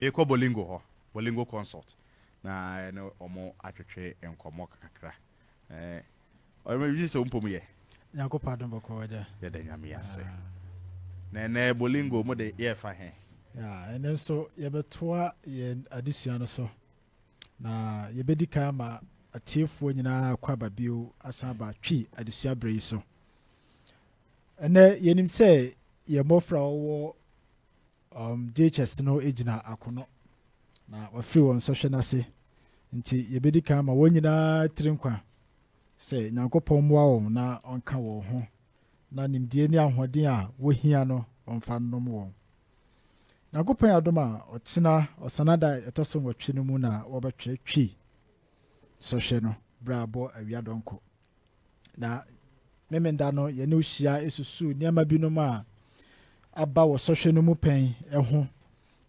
Yɛkɔ Bolingo hɔ, Bolingo Consult, na yɛne wɔn atwetwe nkɔmmɔ kakra. Ɛɛ, ɔyɛ mi sɛ mpom yɛ. Nyankopɔn adom bɔkɔɔ agya. Yɛda Nyame ase. Na ɛnɛ Bolingo mo de yɛfa he? Ya, ɛnɛ nso yɛbɛtoa yɛn adesua no so. Na yɛbɛdi kan ama atiefoɔ nyinaa akɔ aba bio asan aba Twi adesua berɛ yi so. Ɛnɛ yɛnim sɛ yɛn mmɔfra a wɔwɔ Um, JHS no gyina akono, na wɔafiri wɔn sɔhwɛ no ase. Nti yɛbɛdi kan ma wɔn nyinaa tiri nkwa sɛ Nyankopɔn mmoa wɔn na ɔnka wɔn ho, na nimdeɛ ne ahoɔden a wɔhia no ɔmfa nnom wɔn. Nyankopɔn yɛ adom a, ɔkyena Ɔsanada a ɛtɔ so nwɔtwe no mu na wɔbɛtwerɛ Twi sɔhwɛ no berɛ a abɔ awia dɔnko. Na Memenda no, yɛne wo hyia susuw nneɛma binom a aba wɔ sɔhwɛ no mu pɛn ho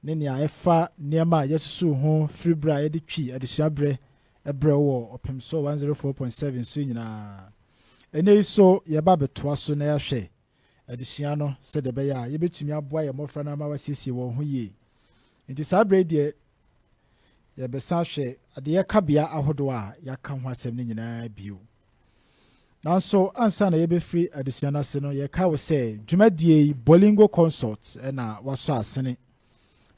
ne nea ɛfa nneɛma a yɛasusuw ho firi bere a yɛde Twi adesua berɛ brɛ wo wɔ Ɔpemsoɔ 104.7 so nyinaa. Ɛnnɛ yi nso yɛreba abɛtoa so na yɛahwɛ adesua no sɛdeɛ ɛbɛyɛ a yɛbɛtumi aboa yɛn mmɔfra no ama wɔasiesie wɔn ho yie. Nti saa berɛ yi deɛ yɛbɛsan ahwɛ adeyɛ kabea ahodoɔ a yɛaka ho asɛm no nyinaa bio. Nanso ansa na yɛbɛfiri adesua no ase no, yɛka wo sɛ dwumadie yi Bolingo Consult na wasɔ asene.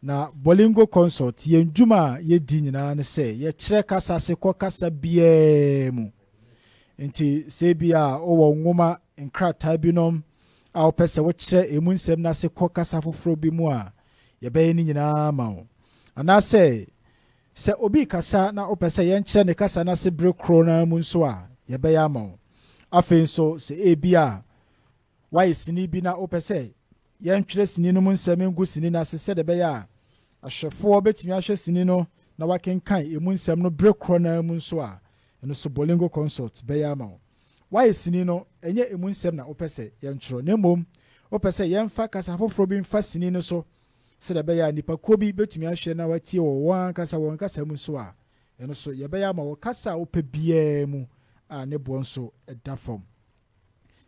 Na Bolingo Consult, yɛn dwuma a yɛdi nyinaa ne sɛ yɛkyerɛ kasa ase kɔ kasa biara mu. Nti sɛ ebi a wowɔ nwoma nkrataa binom a wopɛ sɛ wokyerɛ emu nsɛm no ase kɔ kasa foforɔ bi mu a, yɛbɛyɛ ne nyinaa ama wo. Anaasɛ Sɛ obi rekasa na wopɛ sɛ yɛnkyerɛ ne kasa no ase bere koro no ara mu nso a, yɛbɛyɛ ama wo. Afei nso, sɛ ebia woayɛ sini bi na wopɛ sɛ yɛntwerɛ sini no mu nsɛm ngu sini no ase sɛdeɛ ɛbɛyɛ a ahwɛfoɔ bɛtumi ahwɛ sini no na wɔakenkan emu nsɛm no bere korɔ no ara mu nso a, ɛno nso Bolingo Consult bɛyɛ ama wo. Woayɛ sini no, ɛnyɛ emu nsɛm na wopɛ sɛ yɛntwerɛ, na mmom wopɛ sɛ yɛmfa kasa foforɔ bi mfa sini no so Sɛdeɛ ɛbɛyɛ a nnipakuo bi bɛtumi ahwɛ na wɔatie wɔ wɔn ankasa wɔn kasa mu nso a, ɛno nso yɛbɛyɛ ama wɔ kasa a wopɛ biara mu a ne boɔ nso da fam.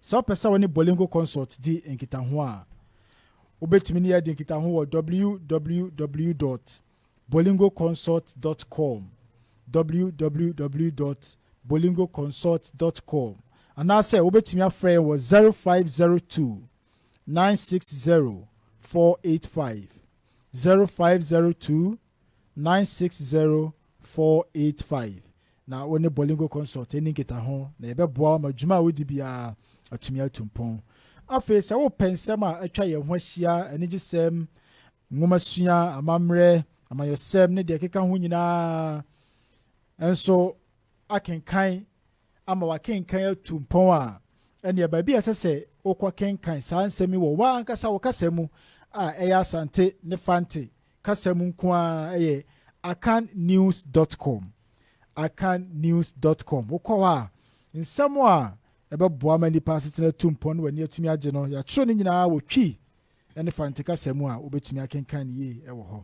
Sɛ wopɛ sɛ wo ne Bolingo Consult di nkitaho a, wobɛtumi ne yɛn adi nkitaho wɔ www dot bolingoconsult dot com, www dot bolingoconsult dot com, anaasɛ wobɛtumi afrɛ yɛn wɔ 0502 960 485, 0502 960 485, na wo ne Bolingo Consult nni nkitaho na yɛbɛboa wo ama dwuma a wodi biara atumi atu mpɔn. Afei sɛ wopɛ nsɛm a atwa yɛn ho ahyia, anigyesɛm, nwomasua, amammerɛ, amanyɔsɛm ne deɛ ɛkeka ho nyinaa nso akenkan ama w'akenkan atu mpɔn a, ɛnneɛ baabi a ɛsɛ sɛ wokɔkenkan saa nsɛm yi wɔ w'ankasa wo kasa mu a ɛyɛ Asante ne Fante kasa mu nko ara yɛ akannews dot com, akannews dot com. Wokɔ hɔ a, nsɛm a ɛbɛboa ma nnipa asetena atu mpɔn na w'ani atumi agye no, yɛatwerɛ ne nyinaa wɔ Twi ne Fante kasa mu a wobɛtumi akenkan no yie wɔ hɔ.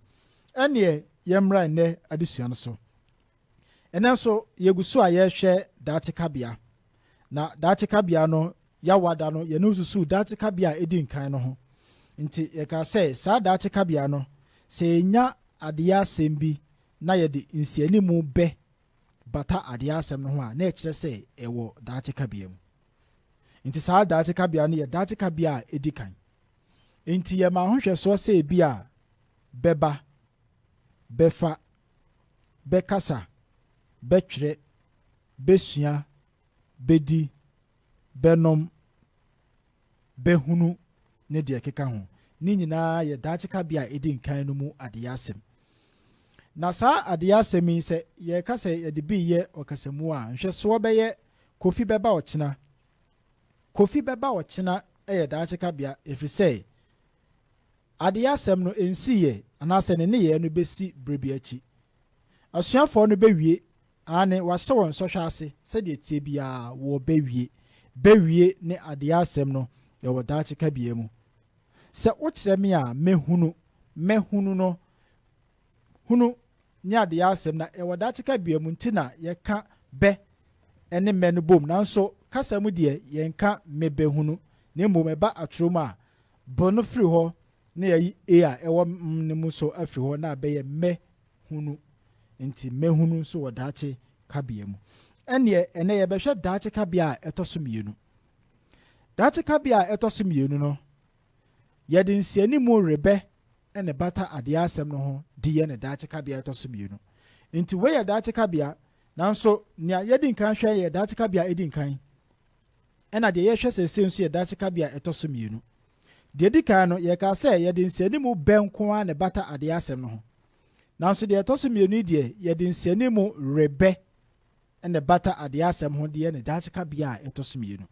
Ɛnneɛ yɛmmra nnɛ adesua no so. Ɛnnɛ nso, yɛgu so a yɛrehwɛ daakye kabea. Na daakye kabea no, Yawa da no, yɛne wo susuu daakye kabea a ɛdi nkan no ho. Nti yɛkaa sɛ saa daakye kabea no, sɛ yɛnya adeyɛ asɛm bi na yɛde nsianimu bɛ bata adeyɛ asɛm no ho a, na ɛkyerɛ sɛ ɛwɔ daakye kabea mu. Nti saa daakye kabea no yɛ daakye kabea a ɛdi kan. Nti yɛmaa ho nhwɛsoɔ sɛ ebi a bɛba, bɛfa, bɛkasa, bɛtwerɛ, bɛsua, bɛdi, bɛnom, bɛhunu ne deɛ ɛkeka ho. Ne nyinaa yɛ daakye kabea a ɛdi nkan no mu adeyɛ asɛm. Na saa adeyɛ asɛm yi, sɛ yɛreka sɛ yɛde bi reyɛ ɔkasamu a, nhwɛsoɔ bɛyɛ Kofi bɛba ɔkyena. Kofi bɛba ɔkyena yɛ daakye kabea ɛfiri sɛ Adeyɛ asɛm no nsiiɛ anaasɛ ne nneyɛɛ no bɛsi berɛ bi akyi. Asuafoɔ no bɛwie, aane, wɔahyɛ wɔn sɔhwɛ ase, sɛdeɛ ɛteɛ biara, wɔbɛwie. Bɛwie ne adeyɛ asɛm no wɔ daakye kabea mu. Sɛ wokyerɛ me a, mɛhunu, mɛhunu no, hunu ne adeyɛ asɛm na ɛwɔ daakye kabea mu nti na yɛka bɛ ne mɛ no bom, nanso kasa mu deɛ yɛnka mebɛhunu, na mmom ɛba atwerɛ mu a, Bɔ no firi hɔ Na yɛayi e a ɛwɔ m no mu nso afiri hɔ na abɛyɛ mɛ hunu. Nti mɛhunu nso wɔ daakye kabea mu. Ɛnneɛ ɛnnɛ yɛbɛhwɛ daakye kabea a ɛtɔ so mmienu. Daakye kabea a ɛtɔ so mmienu no, yɛde nsianimu rebɛ na ɛbata adeɛ asɛm no ho de yɛ no daakye kabea a ɛtɔ so mmienu. Nti wei yɛ daakye kabea, nanso nea yɛadi nkan hwɛ yɛ daakye kabea a ɛdi nkan. Ɛna deɛ yɛhwɛ seesei nso yɛ daakye kabea a ɛtɔ so mmienu. Deɛ ɛdi kan no, yɛkaa sɛ yɛde nsianimu bɛ nko ara na ɛbata adeɛ asɛm no ho. Nanso deɛ ɛtɔ so mmienu yi deɛ, yɛde nsianimu rebɛ na ɛbata adeɛ asɛm ho de yɛ ne daakye kabea a ɛtɔ so mmienu.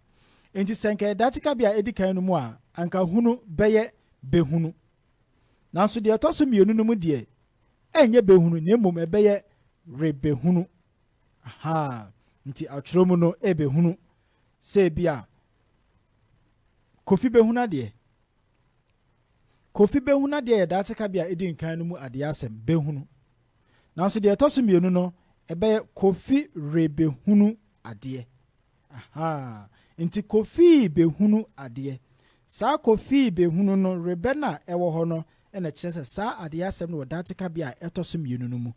Enti sɛ anka ɛyɛ daakye kabea a ɛdi kan no mu a, anka hunu bɛyɛ bɛhunu. Nanso deɛ ɛtɔ so mmienu no mu deɛ, ɛnyɛ bɛhunu na mmom ɛbɛyɛ rebɛhunu. Ahaa, nti atwerɛ mu no ɛrebɛhunu sɛ ebi a Kofi bɛhunu adeɛ. Kofi bɛhunu adeɛ yɛ daakye kabea a ɛdi nkan no mu adeɛ asɛm, bɛhunu. Nanso deɛ ɛtɔ so mmienu no, ɛbɛyɛ Kofi rebɛhunu adeɛ. Ahaa, nti Kofi rebɛhunu adeɛ. Saa Kofi rebɛhunu no, rebɛ no a ɛwɔ hɔ no na ɛkyerɛ sɛ saa adeɛ asɛm no wɔ daakye kabea a ɛtɔ so mmienu no mu.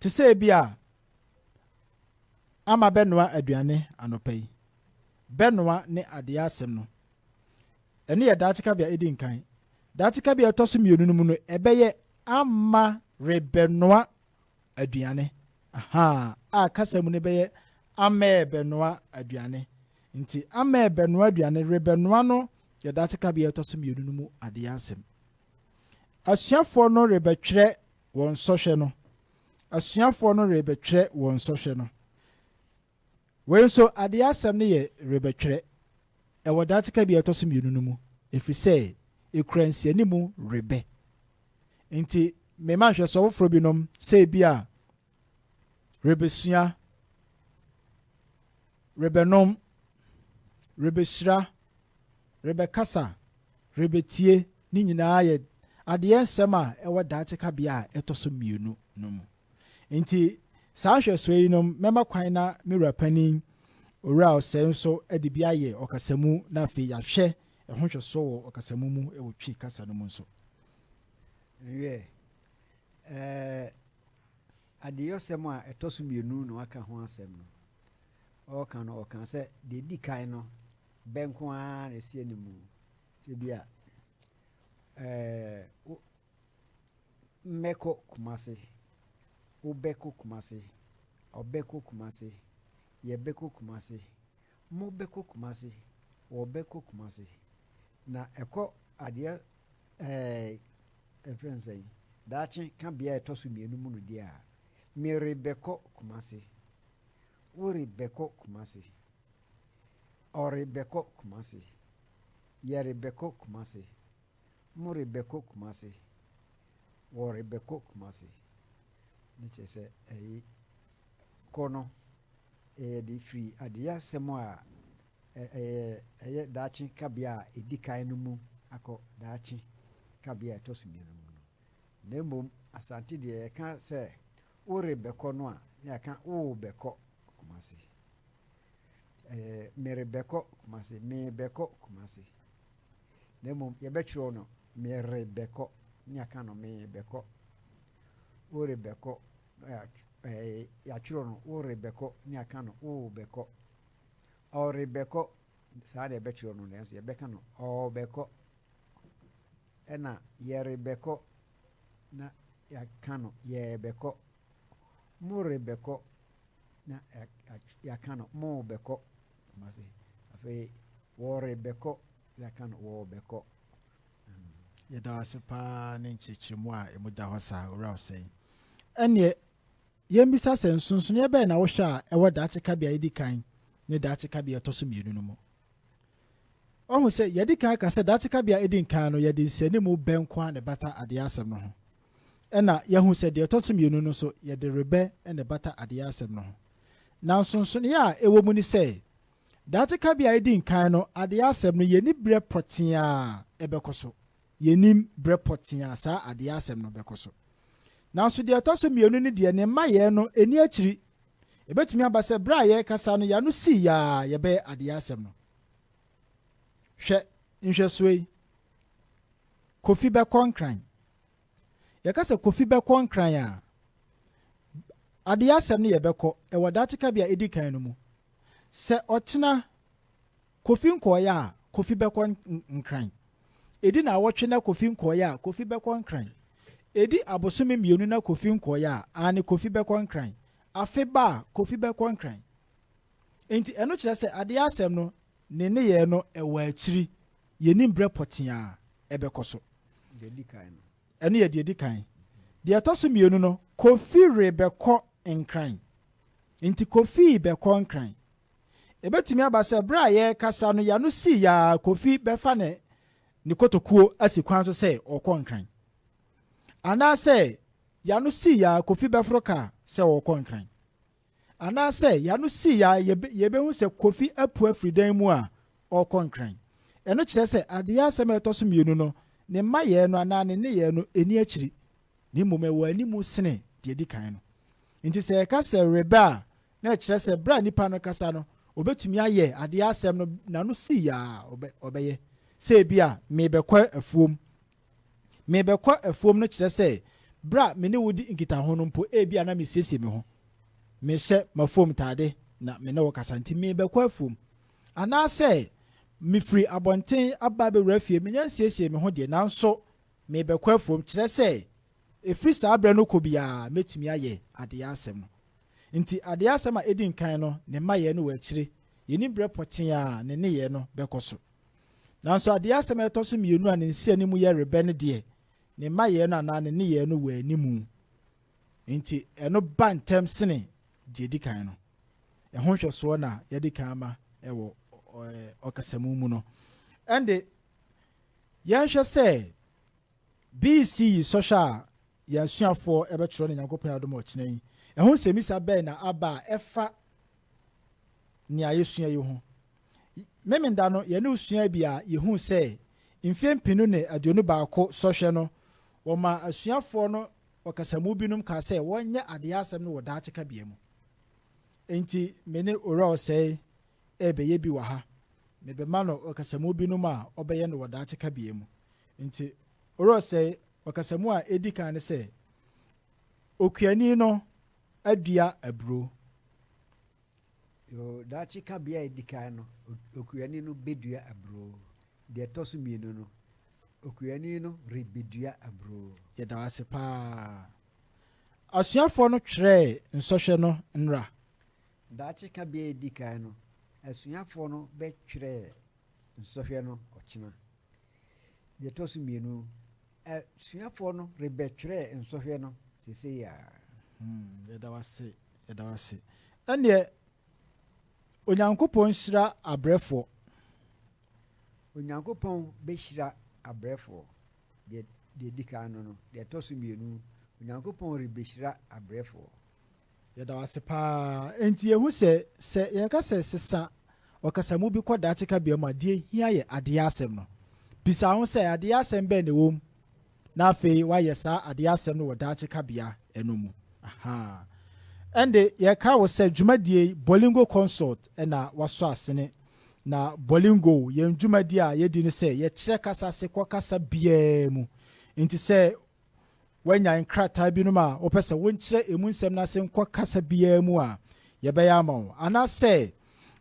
Te sɛ ebi a, Ama bɛnoa aduane anɔpa yi. Bɛnoa ne adeɛ asɛm no. Ɛno yɛ daakye kabea a ɛdi nkan. Daakye kabea a ɛtɔ so mmienu no mu no, ɛbɛyɛ Ama rebɛnoa aduane. Ahaa, a kasa mu no bɛyɛ Amɛɛbɛnoa aduane. Nti Amɛɛbɛnoa aduane, rebɛnoa no yɛ daakye kabea a ɛtɔ so mmienu no mu adeɛ asɛm. Asuafoɔ no rebɛtwerɛ wɔn sɔhwɛ no. Asuafoɔ no rebɛtwerɛ wɔn sɔhwɛ no. Wei nso, adeɛ asɛm no yɛ rebɛtwerɛ. Ɛwɔ daakye kabea a ɛtɔ so mmienu no mu, ɛfiri sɛ ɛkura nsianimu rebɛ. Nti, mema nhwɛsoɔ foforɔ binom sɛ ebia rebɛsua, rebɛnom, rebɛhyira, rebɛkasa, rebɛtie, ne nyinaa yɛ adeɛ nsɛm a ɛwɔ daakye kabea a ɛtɔ so mmienu no mu. Enti saa nhwɛsoɔ yinom, mɛma kwan na me wura panin, Owura Osei nso de bi ayɛ ɔkasamu na afei yɛahwɛ ɛho nhwɛsoɔ wɔ ɔkasamu mu wɔ Twi kasa no mu nso. Wiɛ, ɛɛ, adeyɔsɛm a ɛtɔ so mmienu na waka ho asɛm no. Ɔreka no, ɔka sɛ deɛ ɛdi kan no, bɛ nko ara na ɛsi anim. Sɛ bi a, ɛɛ, wo, mɛkɔ Kumasi, wobɛkɔ Kumasi, ɔbɛkɔ Kumasi, yɛbɛkɔ Kumasi, mobɛkɔ Kumasi, wɔbɛkɔ Kumasi. Na ɛkɔ adeɛ ɛɛ, ɛfrɛ no sɛn, daakye ka bea a ɛtɔ so mmienu mu no deɛ a, merebɛkɔ Kumasi, worebɛkɔ Kumasi, ɔrebɛkɔ Kumasi, yɛrebɛkɔ Kumasi, morebɛkɔ Kumasi, wɔrebɛkɔ Kumasi. Ne kyerɛ sɛ ɛyi kɔ no yɛde firi adeyɛasɛm a ɛyɛ ɛyɛ daakye kabea a ɛdi kan no mu akɔ daakye kabea a ɛtɔ so mmienu mu no. Na mmom Asante deɛ yɛka sɛ worebɛkɔ no a, na yɛaka worebɛkɔ Kumasi. Ɛyɛ merebɛkɔ Kumasi, merebɛkɔ Kumasi. Na mmom yɛbɛtwerɛ no merebɛkɔ, ne yɛaka no merebɛkɔ. Worebɛkɔ, yɛatwerɛ no worebɛkɔ, ne yɛaka no worebɛkɔ. Ɔrebɛkɔ, saa na yɛbɛtwerɛ no, nanso yɛbɛka no ɔrebɛkɔ. Ɛna yɛrebɛkɔ, na yɛaka no yɛrebɛkɔ. Morebɛkɔ, na yɛaka no morebɛkɔ. Kumasi. Afei wɔrebɛkɔ, yɛaka no wɔrebɛkɔ. Yɛda wo ase paa ne nkyerɛkyerɛmu a emu da hɔ saa, Owura Osei. Ɛnneɛ, yɛmmisa sɛ, nsonsonoeɛ bɛn na wohwɛ a ɛwɔ daakye kabea a edi kan ne daakye kabea a ɛtɔ so mmienu no mu? Wahu sɛ yɛadi kan aka sɛ daakye kabea a edi nkan no, yɛde nsɛnnimu bɛ nko ara na ɛbata adeɛ asɛm no ho. Ɛnna yɛahu sɛ deɛ ɛtɔ so mmienu no nso, yɛde rebɛ na ɛbata adeɛ asɛm no ho. Na nsonsonoeɛ a ɛwɔ mu ne sɛ, daakye kabea a edi nkan no, adeɛ asɛm no, yɛnni berɛ pɔtee a ɛbɛkɔ so. Yɛnnim berɛ pɔtee a saa adeɛ asɛm no bɛkɔ so. Nanso deɛ ɛtɔ so mmienu no deɛ, ne mmayɛɛ no, ɛnni akyiri. Ɛbɛtumi aba sɛ berɛ a yɛrekasa no, yɛn ano sii yɛ ara yɛbɛyɛ adeɛ asɛm no. Hwɛ nhwɛsoɔ yi. Kofi bɛkɔ Nkran. Yɛka sɛ Kofi bɛkɔ Nkran a, adeyɛ asɛm no yɛ bɛkɔ, ɛwɔ daakye kabea a edi kan no mu. Sɛ ɔkyena Kofi nkɔeɛ a, Kofi bɛkɔ Nkran. Edi naawɔtwe na Kofi nkɔeɛ a, Kofi bɛkɔ Nkran. Edi abosome mmienu na Kofi nkɔeɛ a, aane Kofi bɛkɔ Nkran. Afe ba a, Kofi bɛkɔ Nkran. Enti ɛno kyerɛ sɛ adeyɛ asɛm no, ne nneyɛɛ no, ɛwɔ akyiri. Yɛnnim berɛ pɔtee a ɛbɛkɔ so. Deɛ ɛdi kan no. Ɛno yɛ deɛ ɛdi kan. Deɛ ɛtɔ so mmienu no, Kofi rebɛkɔ Nkran. Enti Kofi rebɛkɔ Nkran. Ɛbɛtumi aba sɛ berɛ a yɛrekasa no, y'ano sii ara Kofi bɛfa ne ne kotokuo asi kwan so sɛ ɔrekɔ Nkran. Anaasɛ y'ano sii ara Kofi bɛforo kaa sɛ ɔrekɔ Nkran. Anaasɛ y'ano sii ara yɛbɛhu sɛ Kofi apue afiri dan mu a ɔrekɔ Nkran. Ɛno kyerɛ sɛ adeyɛ asɛm a ɛtɔ so mmienu no, ne mmayɛɛ no anaa ne nneyɛɛ no nni akyiri, na mmom ɛwɔ anim sene deɛ ɛdi kan no. Enti sɛ yɛka sɛ rebɛ a, na ɛkyerɛ sɛ berɛ a nipa no rekasa no, ɔbɛtumi ayɛ adeyɛ asɛm no n'ano sii ara a, ɔbɛyɛ. Sɛ ebia, merebɛkɔ afuom. Merebɛkɔ afuom no kyerɛ sɛ bere a me ne wo di nkitaho no mpo, ebia na mesiesie me ho. Mehyɛ m'afuom ntade na me ne wo kasa nti merebɛkɔ afuom. Anaasɛ mefiri abɔnten aba abɛwura fie, menya nsiesiee me ho deɛ, nanso merebɛkɔ afuom kyerɛ sɛ ɛfiri saa berɛ no kɔ biara mɛtumi ayɛ adeyɛ asɛm no. Nti adeyɛ asɛm a ɛdi nkan no, ne mmayɛɛ no wɔ akyire. Yɛnnim berɛ pɔtee a ne nneyɛɛ no bɛkɔ so. Nanso adeɛ asɛm a ɛtɔ so mmienu a ne nsianim yɛ rebɛ no deɛ, ne mmayɛɛ no anaa ne nneyɛɛ no wɔ animu. Enti ɛno ba ntɛm sene deɛ ɛdi kan no. Ɛho nhwɛsoɔ na yɛadi kan ama wɔ ɔkasamu mu no. Ɛnde, yɛnhwɛ sɛ BEC yi sɔhwɛ a yɛn asuafoɔ bɛtwerɛ no Nyankopɔn adom ɔkyena yi, ɛho nsɛmmisa bɛn na aba a ɛfa nea yɛsua yi ho. Memenda no, yɛne wo suaa bi a yehuu sɛ mfe 2021 sɔhwɛ no, wɔmaa asuafoɔ no ɔkasamu binom kaa sɛ wɔnyɛ adeyɛ asɛm no wɔ daakye kabea mu. Enti me ne Owura Osei rebɛyɛ bi wɔ ha. Mebɛma no ɔkasamu binom a ɔbɛyɛ no wɔ daakye kabea mu. Enti Owura Osei, ɔkasamu a edi kan ne sɛ, Okuani no adua aburow. Yoo, daakye kabea a edi kan no, okuani no bedua aburow. Deɛ ɛtɔ so mmienu no, okuani no rebedua aburow. Yɛda wo ase paa. Asuafoɔ no twerɛɛ nsɔhwɛ no nnora. Daakye kabea a edi kan no, asuafoɔ no bɛtwerɛ nsɔhwɛ no ɔkyena. Deɛ ɛtɔ so mmienu, asuafoɔ no rebɛtwerɛ nsɔhwɛ no seesei ara. Hmm, yɛda wo ase, yɛda wo ase. Ɛnneɛ, Onyankopɔn nhyira abrɛfoɔ. Onyankopɔn bɛhyira abrɛfoɔ. Deɛ deɛ ɛdi kan no no, deɛ ɛtɔ so mmienu, Onyankopɔn rebɛhyira abrɛfoɔ. Yɛda wo ase paa. Enti yɛhu sɛ, sɛ yɛka sɛ sesa ɔkasamu bi kɔ daakye kabea mu a, deɛ ehia yɛ adeyɛ asɛm no. Bisa wo ho sɛ, 'Adeyɛ asɛm bɛn na ɛwɔ mu? Na afei woayɛ saa adeyɛ asɛm no wɔ daakye kabea no mu. Ahaa. Ɛnde, yɛka wo sɛ dwumadie yi, Bolingo Consult na wasɔ asene. Na Bolingo, yɛn dwumadie a yɛdi ne sɛ yɛkyerɛ kasa ase kɔ kasa biara mu. Enti sɛ Woanya nkrataa binom a wopɛ sɛ wonkyerɛ emu nsɛm no ase nkɔ kasa biara mu a, yɛbɛyɛ ama wo. Anaasɛ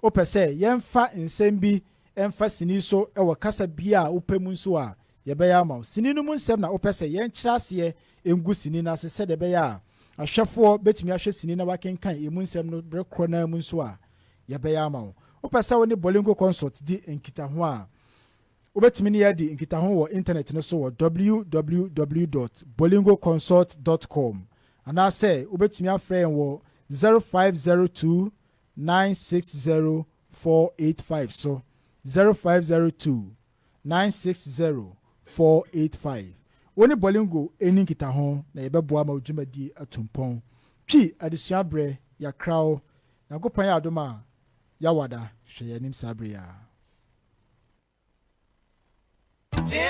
wopɛ sɛ yɛmfa nsɛm bi mfa sini so wɔ kasa biara a wopɛ mu nso a, yɛbɛyɛ ama wo. Sini no mu nsɛm na wopɛ sɛ yɛnkyerɛ aseɛ ngu sini no ase sɛdeɛ ɛbɛyɛ a ahwɛfoɔ bɛtumi ahwɛ sini na wɔakenkan emu nsɛm no berɛ korɔ no ara mu nso a, yɛbɛyɛ ama wo. Wopɛ sɛ wo ne Bolingo Consult di nkitaho a, Wobɛtumi ne yɛn adi nkitaho wɔ intanɛt no so wɔ www dot bolingoconsult dot com anaasɛ wobɛtumi afrɛ yɛn wɔ 0502 960 485 so, 0502 960 485. Wo ne Bolingo nni nkitaho na yɛbɛboa ma wo dwumadie atu mpɔn. Twi adesua berɛ, yɛakra wo. Nyankopɔn yɛ adom a, Yawada hwɛ yɛn anim saa berɛ yi ara.